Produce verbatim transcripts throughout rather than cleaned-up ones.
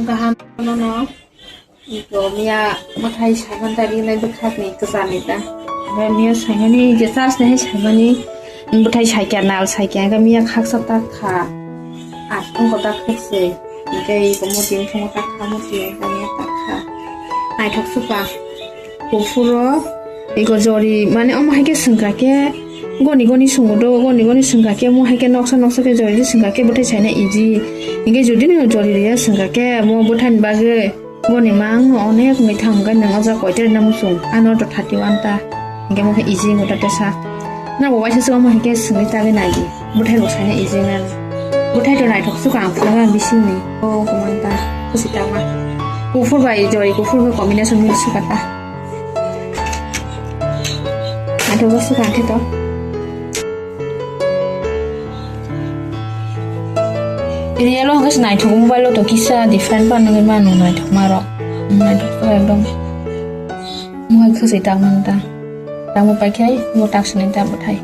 Kaham no no. Iko miya bwthai saiman ta rinai bwkhak ni kwchar ni ta. Omo miya saimani je charge ni hai saimani bwthai saikya nal saikya hwnkhe miya khaksa tak kha. Aswk wngkha tak khakse. Hwnkhe iko muti wngkha tak kha muti wngkha miya tak kha. Naithok suka. Kuphuro iko jori mane omo hai khe swngkha khe goni goni sungo do goni goni swngkha khe omo hai khe noksa noksa khe jori swngkha khe bwthai saina easy. Hwnkhe jodi no jori riya swngkha khe omo bwthai ni bagwi. Boni mang no onek wngwi thang hwnkhe nwng o jaga koita rina muchung? Ano to thirty one ta. Hwnkhe mo khe easy wngkha ta tesa. Nobo waisa se omo hai khe swngwi tagwi nai di. Bwthai bo saina easy wngna. Bwthai to naithok suka ang phunukha bisingni. O kuman ta. Kusi ta ma. Kuphur bai jori kuphur bai combination wngwi suka ta. Naithok bo suka ang khe to. Real o hwnkhe se naithok mobile o to kisa different pa nugwi mano naithok ma rok. Naithok khe ekdom. Mohai khwswi tak man ta. Tamo pai khe bo tak sini ta bwthai.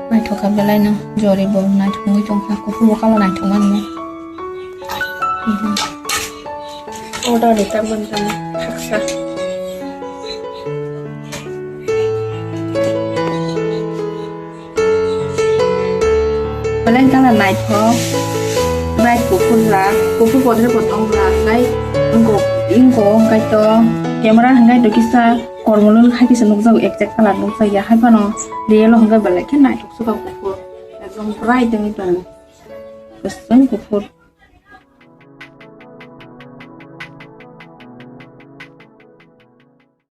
Naithok kha belai no jori bo naithok wngwi tong kha kuphur bo kala naithok man no. Order ni tak man ta khaksa. Belai kala naithok, bright kuphur la, kuphur podre bo tong la, hwnkhe wngko, wngko hwnkhe to camera hwnkhe to kisa kormo lwng hai kisa nukjago, exact colour nukjakya, hai phano real o hwnkhe belai khe naithok suka kuphur, ekdom bright wngwi tongo, kwchwng kuphur.